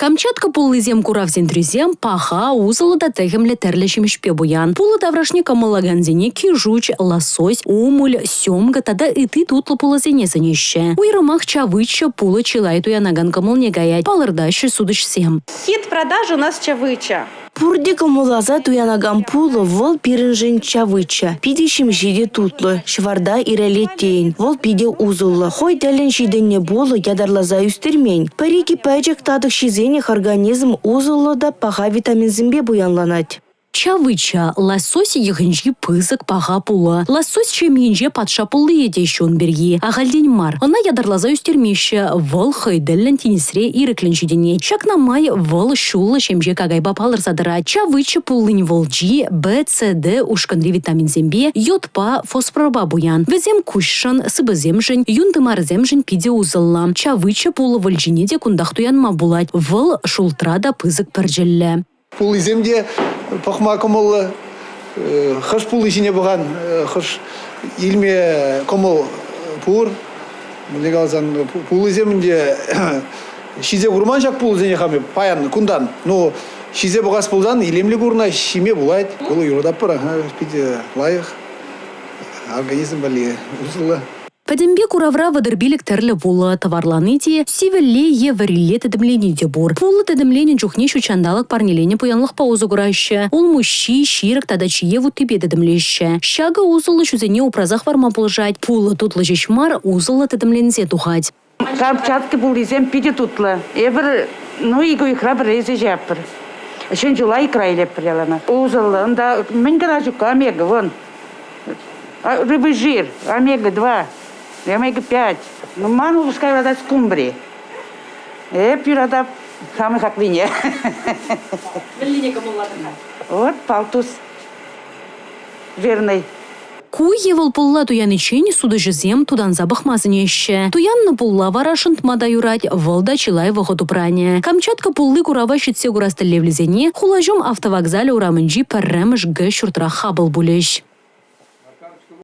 Камчатка пуллисем курав центрӗсем паха, усӑллӑ та тӗхӗмлӗ тӗрлӗ ҫимӗҫпе пуян. Пулӑ таврашне кӑмӑллакансене кишуч, лосось, омуль, семга тата ытти тутлӑ пулӑсене сӗнеҫҫӗ. Уйрӑмах чавыча пулӑ чылай туянакан кӑмӑлне каять, палӑртаҫҫӗ сутӑҫсем. Хит продажи у нас чавыча. Пурте кӑмӑлласа туянакан пулӑ вӑл пирӗншӗн чавыча. Питӗ ҫемҫе те тутлӑ, ҫӑварта ирӗлет тейӗн. Вӑл питӗ усӑллӑ. Хӑй тӗллӗн ҫитӗннӗ пулӑ ятарласа ӳстермен. Пӗр-икӗ пӗчӗк татӑк ҫисенех организм усӑллӑ та паха витаминсемпе пуянланать. Чавыча – лосось йӑхӗнчи пысӑк паха пулӑ. Лосось ҫемйинче патша пуллийӗ теҫҫӗ ун пирки. Ахальтен мар. Ӑна ятарласа ӳстермеҫҫӗ, вӑл хӑй тӗллӗн тинӗсре ирӗклӗн ҫитӗнет. Ҫакна май вӑл ҫуллӑ ҫемҫе какайпа палӑрса тӑрать. Чавыча пуллин вӑлчи Б, С, Д ушкӑнри витаминсемпе, йодпа, фосфорпа пуян. Вӗсем куҫшӑн, сыпӑсемшӗн, юн тымарӗсемшӗн питӗ усӑллӑ. Чавыча пулӑ вӑлчине те кунтах туянма пулать. Вӑл шултра та пысӑк пӗрчӗллӗ. Пуллисем те пӑхма кӑмӑллӑ. Хӑш пулли ҫине пӑхан, хӑш илме кӑмӑл пур. Мӗнле каласан, пуллисем ӗнтӗ ҫисе курман ҫак пулӑсене хам паян кунтан. Ну, ҫисе пӑхас пулсан илемлӗ курӑнать, ҫиме пулать. Пулӑ юрататпӑр, питӗ лайӑх, организм валли усӑллӑ. Пӗтӗмпе куравра 35 тӗрлӗ пулӑ тӑварлани те, сивӗлле е вӗрилле тӗтӗмлени те пур. Пулӑ тӗтӗмленӗ чухне ҫут ҫанталӑк парнеленӗ пуянлӑхпа усӑ кураҫҫӗ. Улмуҫҫи, ҫирӗк тата чие вуттипе тӗтӗмлеҫҫӗ. Ҫакӑ усӑллӑ ҫусене упраса хӑварма пулӑшать. Пулӑ тутлӑ ҫеҫ мар, усӑллӑ тӗтӗмленсе тухать. Камчатка пуллисем питӗ тутлӑ. Эпир ну ик уйӑхра пӗрре илсе ҫиетпӗр. Ҫӗн ҫула икра илетпӗр яланах. Усӑллӑ. Унта мӗн кӑна ҫук, омега, вон. Рыбий жир, омега-2, омега-5. Ну, ман упӑшка юратать скумбри. Эп юратап самый хаклине. Мӗнлине кӑмӑллатӑр-ха? Вот палтус жирный. Ку е вӑл пулла туяниччен сутуҫӑсем тутанса пӑхма сӗнеҫҫӗ. Туяннӑ пулла вара шӑнтма та юрать, вӑл та чылай вӑхӑт упранӗ. Камчатка пулли курава ҫитсе курас тӗллевлисене хулаҫум автовокзалӗ урамӗнчи пӗрремӗш Г ҫуртра хапӑл пулӗҫ.